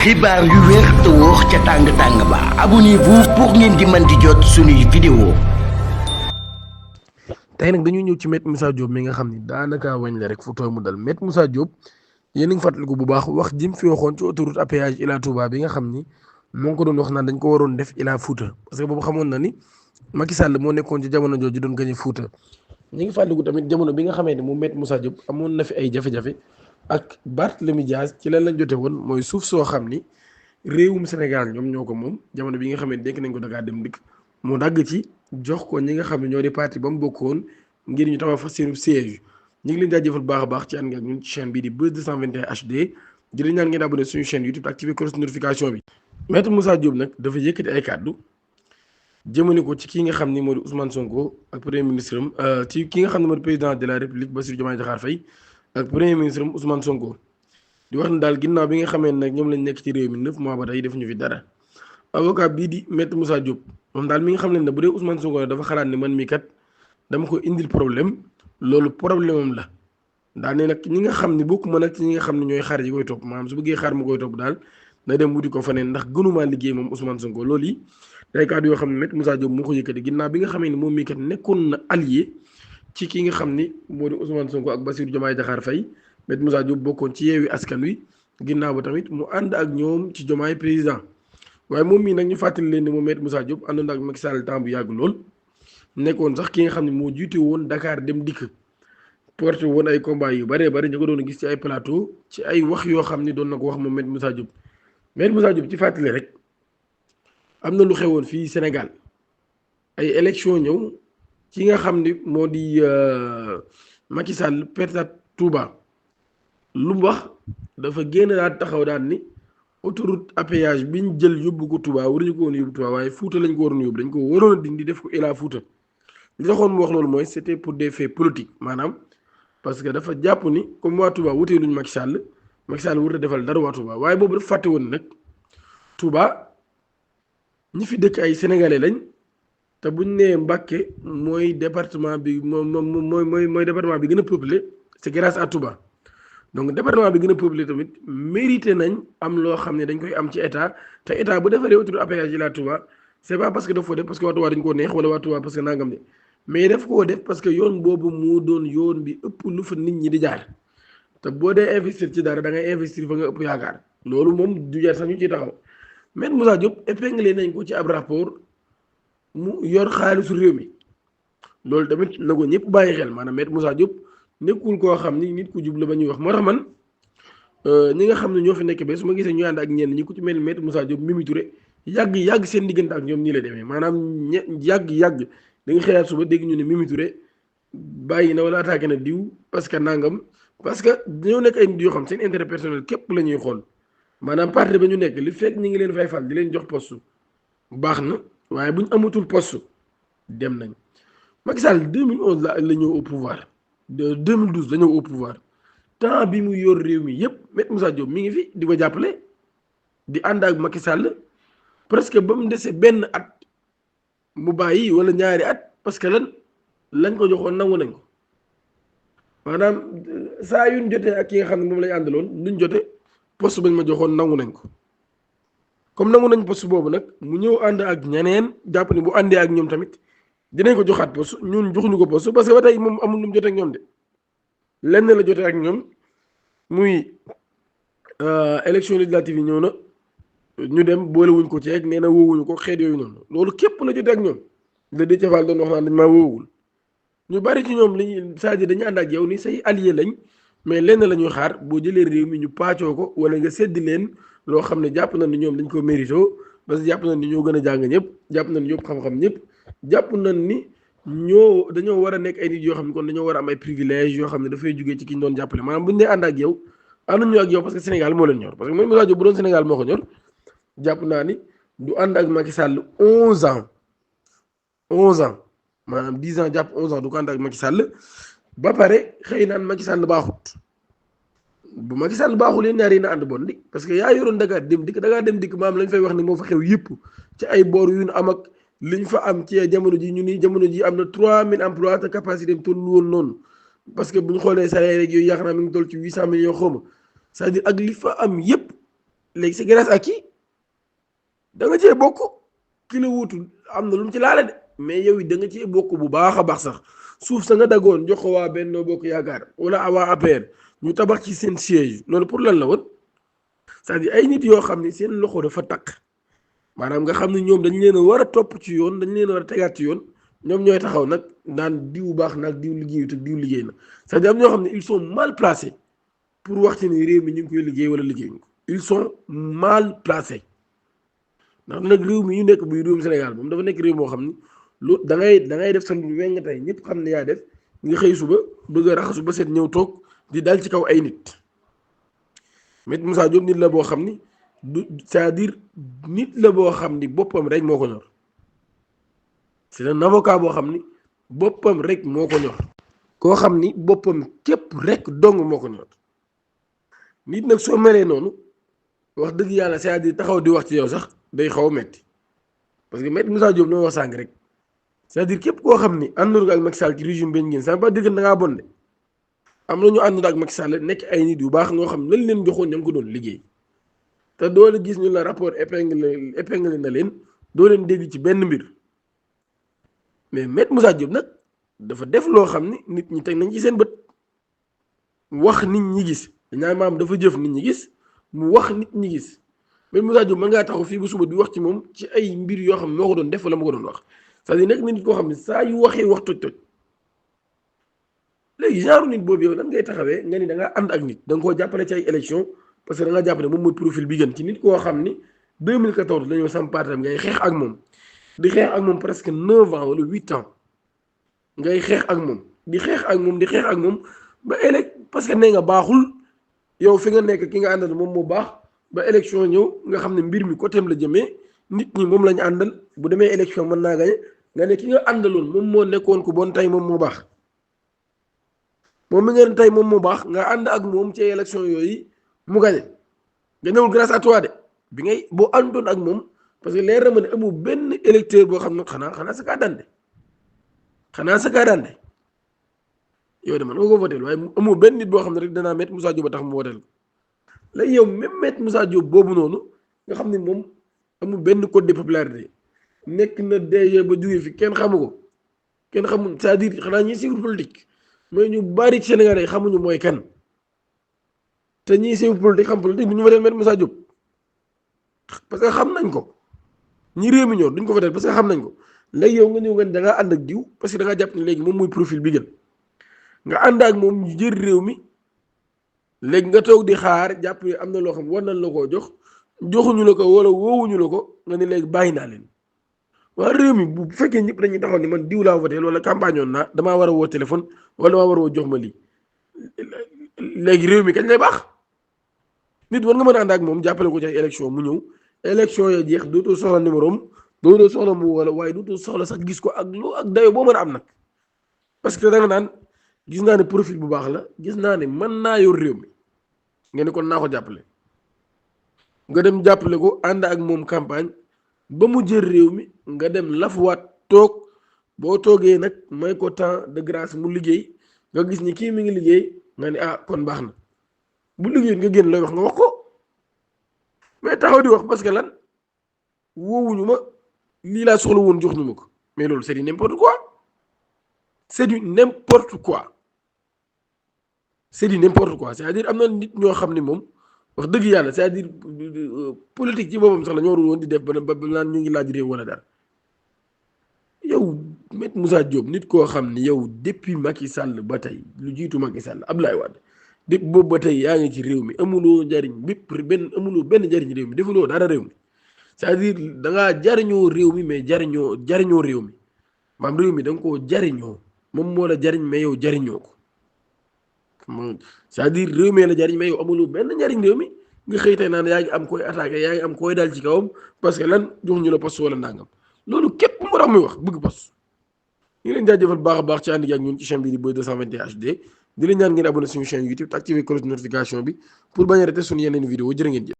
xibaar yu wér te wóor ca tàng-tàng ba abonnez-vous pour ngeen di mën di jot suñuy vidéo. tey nag dañuy ñëw ci Maître Moussa Diop mi nga xam ni daanaka wañ la rek fu tooy mu dal Maître Moussa Diop yéen a ngi fàttaliku bu baax wax jim fi waxoon ci autoroute à péage Ila Touba bi nga xam ni moo ngi ko doon wax naan dañ ko waroon def Ila Fouta parce que boobu xamoon na ni Macky Sall moo nekkoon ci jamono jooju doon gañe Fouta ñu ngi fàttaliku tamit jamono bi nga xamee ne moom Maître Moussa Diop amoon na fi ay jafe-jafe ak Barthélémy Dias ci lan lañ jote woon mooy suuf soo xam ni réewum Sénégal ñoom ñoo ko moom jamono bi nga xam ne dénk nañ ko Dakar Dem Dikk mu dagg ci jox ko ñi nga xam ne ñoo di parti ba mu bokkoon ngir ñu taxaw fa seen siège ñu ngi leen jaajëfal baax a baax ci ànd nga ak ñun ci chaîne bii di Buzz 221 HD di leen ñaan ngeen abonné suñu chaîne YouTube activé cloche notification bi. Maître Moussa Diop nag dafa yëkkati ay kàddu jëmale ko ci ki nga xam ni moo di Ousmane Sonko ak premier ministre am ci ki nga xam ne moo di président de la République Bassirou Diomaye Diakhar Faye ak premier ministre am Ousmane Sonko. di wax ne daal ginnaaw bi nga xamee nag ñoom lañ nekk ci réew mi 9 mois ba tey defuñu fi dara avocat bii di Maître Moussa Diop moom daal mi nga xam ne bu dee Ousmane Sonko dafa xalaat ne man mii kat dama ko indil problème loolu problème am la daal ne nag ñi nga xam ne bokkuma nag ci ñi nga xam ne ñooy xaar yi koy topp maanaam su bëggee xaar ma koy topp daal na dem wuti ko faneen ndax gënumaa liggéey moom Ousmane Sonko loolu yi day kàddu yoo xam ne Maître Moussa Diop moo ko yëkkati ginnaaw bi nga xamee ne moom mii kat nekkoon na allié ci ki nga xam ni moo di Ousmane Sonko ak Bassirou Diomaye Diakhar Faye Maître Moussa Diop bokkoon ci Yewwi Askan Wi ginnaaw ba tamit mu ànd ak ñoom ci Diomaye président waaye moom mii nag ñu fàttali leen ni moom Maître Moussa Diop àndoon ak Macky Sall temps bu yàgg lool nekkoon sax ki nga xam ne moo jiite woon Dakar Dem Dikk porté woon ay combat yu bëree bëri ñu ko doon gis ci ay plateau ci ay wax yoo xam ni doon na ko wax moom Maître Moussa Diop. Maître Moussa Diop ci fàttali rek am na lu xewoon fii Sénégal ay élection ñëw ci nga xam ni moo di Macky Sall pertat Touba lu mu wax dafa génn daal taxaw daan ni autoroute à péage bi ñu jël yóbbu ko Touba waruñu ko woon yóbbu Touba waaye Fouta lañ ko waroon yóbbu dañ ko waroon a dindi def ko Ila Fouta li taxoon mu wax loolu mooy c'était pour des faits politiques maanaam parce que dafa jàpp ni comme waa Touba wutee luñ Macky Sall warut a defal dara waa Touba waaye boobu dafa fàtte woon nag Touba ñi fi dëkk ay sénégalais lañ te buñ nee Mbacké mooy département bi mooy département bi gën a peuplé c'est grâce à Touba. donc département bi gën a peuplé tamit mérité nañ am loo xam ne dañ koy am ci état te état bu defaree autoroute à péage Ila Touba c'est pas parce que daf ko def parce que waa Touba dañ koo neex wala waa Touba parce que nangam de mais daf koo def parce que yoon boobu moo doon yoon bi ëpp lu fa nit ñi di jaar te boo dee investir ci dara da ngay investir fa nga ëpp yaakaar loolu moom du jar sax ñu ciy taxaw Maître Moussa Diop épinglé nañ ko ci ab rapport mu yor xaalisu réew mi loolu tamit na ko ñëpp bàyyi xel maanaam Maître Moussa Diop. nekkul koo xam ni nit ku jub la ba ñuy wax moo tax man ñi nga xam ne ñoo fi nekk ba su ma gisee ñu ànd ak ñenn ñi ku ci mel ni Maître Moussa Diop Mimi Touré yàgg seen diggante ak ñoom nii la demee maanaam yàgg da nga xëyaat suba dégg ñu ne Mimi Touré bàyyi na wala attaqué na diw parce que nangam parce que dañoo nekk ay nit yoo xam seen intérêt personnel képp la ñuy xool maanaam parti ba ñu nekk li fekk ñi ngi leen fay fal di leen jox poste baax na waaye bu ñu amatul poste dem nañ Macky Sall 2011 la ñëw au pouvoir. de 2012 la ñëw au pouvoir temps bi mu yor réew mi yëpp Maître Moussa Diop mi ngi fi di ko jàppale di ànd ak Macky Sall presque ba mu dese benn at mu bàyyi wala ñaari at parce que lañ ko joxoon nangu nañ ko maanaam saa yu ñu jotee ak ki nga xam ne moom lañ àndaloon luñ jote poste bañ ma joxoon nangu nañ ko comme nangu nañ poste boobu nag mu ñëw ànd ak ñeneen jàpp ne bu àndee ak ñoom tamit. dinañ ko joxaat poste ñun joxuñu ko poste parce que ba tey moom amul lu mu jotee ak ñoom de lenn la jotee ak ñoom muy élection législative yi ñëw na ñu dem boolewuñ ko ci rek nee na woowuñu ko xeet yooyu noonu loolu képp la jotee ak ñoom la Déthié Fall doon wax naan dañ maa woowul ñu bari ci ñoom lañuy c'est-à-dire dañu ànd ak yow ni say allié lañ mais lenn la ñuy xaar boo jëlee réew mi ñu paccoo ko wala nga sedd leen loo xam ne jàpp na ni ñoom dañ ko mérito parce que jàpp na ni ñoo gën a jàng ñëpp jàpp na ni ñëpp xam-xam ñëpp. jàpp nañ ni dañoo war a nekk ay nit yoo xam ne kon dañoo war a am ay privilèges yoo xam ne dafay jugee ci ki ñu doon jàppale maanaam bu ñu dee ànd ak yow ànduñu ak yow parce que Sénégal moo leen ñor parce que Maître Moussa Diop bu doon Sénégal moo ko ñor jàpp naa ni du ànd ak Macky Sall 11 ans maanaam 10 ans jàpp 11 ans du ko ànd ak Macky Sall ba pare xëy naan Macky Sall baaxut bu Macky Sall baaxul yéen ñaar yi na ànd bon di parce que yaa yoroon Dakar Dem Dikk maam lañ fay wax ni moo fa xew yëpp ci ay boor yu ñu am ak liñ fa am ci jamono ji ñu ni jamono ji am na 3000 emplois te capacité am toll woon noonu parce que bu ñu xoolee salaire rek yooyu yaakaar naa mi ngi toll ci 800 millions xaw ma c'est-à-dire ak li fa am yëpp léegi c'est grâce à qui da nga cee bokk ki la wuutul am na lu mu ci laale de mais yow it da nga cee bokk bu baax a baax sax suuf sa nga daggoon jox ko waa Benno Bokk Yaakaar wala waa APR ñu tabax ci seen siège loolu pour lan la woon c'est-à-dire ay nit yoo xam ne seen loxo dafa takk maanaam nga xam ne ñoom dañ leen a war a topp ci yoon dañ leen a war a tegaat ci yoon ñoom ñooy taxaw nag naan diw baax nag diw liggéeyut ak diw liggéey na c'est-à-dire am ñoo xam ne ils sont mal placés pour wax ci ni réew mi ñu ngi koy liggéey wala liggéeyuñ ko ils sont mal placés ndax nag réew mi ñu nekk buy réewum Sénégal moom dafa nekk réew moo xam ni lu da ngay def sa lu weng tey ñëpp xam ne yaa def nga xëy suba bëgg a raxasu ba seet ñëw toog di dal ci kaw ay nit Maître Moussa Diop nit la boo xam ni du c'est-à-dire nit la boo xam ni boppam rek moo ko ñor c'est un avocat boo xam ni boppam rek moo ko ñor koo xam ni boppam képp rek dong moo ko ñor nit nag soo melee noonu wax dëgg yàlla c'est-à-dire taxaw di wax ci yow sax day xaw a metti parce que Maître Moussa Diop noo wax sànq rek c'est-à-dire képp koo xam ni àndoon ak Macky Sall ci régime bi ngeen ça veut pas dire que da ngaa bon de am na ñu àndoon ak Macky Sall nekk ay nit yu baax ñoo xam lañ leen joxoon ña ngi ko doon liggéey te doo la gis ñu la rapport épinglé na leen doo leen dégg ci benn mbir mais Maître Moussa Diop nag dafa def loo xam ni nit ñi teg nañ ci seen bët wax nit ñi gis dañaa maam dafa jëf nit ñi gis mu wax nit ñi gis Maître Moussa Diop mën ngaa taxaw fii ba suba di wax ci moom ci ay mbir yoo xam ne moo ko doon def wala moo ko doon wax c'est-à-dire nekk na nit koo xam ne saa yu waxee wax toj léegi genre nit boobu yow lan ngay taxawee nga ni da ngaa ànd ak nit da nga koo jàppale ci ay élection parce que da nga jàpp ne moom mooy profil bi gën ci nit koo xam ni 2014 la ñëw sam partam ngay xeex ak moom di xeex ak moom presque 9 ans wala 8 ans ngay xeex ak moom di xeex ak moom di xeex ak moom ba parce que nee nga baaxul yow fi nga nekk ki nga àndal moom moo baax ba élection ñëw nga xam ne mbir mi côté la jëmee nit ñi moom lañu àndal bu demee élection mën naa gañe nga ne ki nga àndaloon moom moo nekkoon ku bon tey moom moo baax moom mi ngeen tey moom moo baax nga ànd ak moom ci élection yooyu mu gañe nga ñëwul grâce à toi de bi ngay boo àndoon ak moom parce que leer na ma ne amul benn électeur boo xam ne xanaa sa kaa dande yow de man nga ko votel waaye amul benn nit boo xam ne rek danaa Maître Moussa Diop a tax mu votel ko léegi yow même Maître Moussa Diop boobu noonu nga xam ne moom amul benn code de popularité nekk na DG ba jógee fi kenn xamu ko kenn xamul c'est-à-dire xanaa ñi suivre politique mooy ñu bari ci Sénégal yi xamuñu mooy kan te ñii suivre politique xam politique bu ñu votel Maître Moussa Diop parce que xam nañ ko ñi réew mi ñor duñ ko votel parce que xam nañ ko léegi yow nga ñëw nga da ngaa ànd ak diw parce que da ngaa jàpp ne léegi moom mooy profil bi gën nga ànd ak moom ñu jël réew mi léegi nga toog di xaar jàpp ne am na loo xam war nañ la koo joxuñu la ko wala woowuñu la ko nga ne léegi bàyyi naa leen waa réew mi bu fekkee ñëpp dañuy taxaw ni man diw laa voté wala campagne woon naa damaa war a woo téléphone wala damaa war a woo jox ma lii léegi réew mi kañ lay baax nit war nga mën a ànd ak moom jàppale ko ci ay élection mu ñëw élection ya jeex dootoo soxla numéro am dootoo soxla mu wala waaye dootoo soxla sax gis ko ak loo ak dayo boo mën a am nag parce que da nga naan gis naa ne profil bu baax la gis naa ne mën naa yor réew mi nga ne kon naa ko jàppale nga dem jàppale ko ànd ak moom campagne ba mu jël réew mi nga dem lafuwaat toog boo toogee nag may ko temps de grâce mu liggéey nga gis ni kii mi ngi liggéey nga ne kon baax na bu liggéey nga génn lay wax nga wax ko mais taxaw di wax parce que lan woowuñu ma lii laa soxla woon jox ñu ma ko mais loolu c'est du n'importe quoi c'est du n'importe quoi c'est-à-dire am na nit ñoo xam ne moom wax dëgg yàlla c'est-à-dire politique ci boppam sax la ñoo woon di def ba naan ñu ngi laaj réew wala dara yow Maître Moussa Diop nit koo xam ne yow depuis Macky Sall ba tey lu jiitu Macky Sall Abdoulaye Wade depuis boobu ba tey yaa ngi ci réew mi amuloo njariñ amuloo benn njariñ réew mi defuloo dara réew mi c'est-à-dire da ngaa jariñoo réew mi mais jariñoo réew mi maam réew mi da nga koo jariñoo moom moo la jariñ mais yow jariñoo ko c'est-à-dire réew mi la jariñ mais yow amuloo benn njariñ réew mi nga xëy tey naan yaa ngi am koy attaqué yaa ngi am koy dal ci kawam parce que lan jox ñu la poste wala nangam loolu képp moo tax muy wax bëgg poste ñu leen jaajëfal baax a baax ci ànd ak ñun ci chaîne bi di Buzz 221 HD di leen ñaan ngeen abonné suñu chaîne YouTube te activer cloche de notification bi pour bañ a rater suñu yeneen vidéo jërë ngeen jëf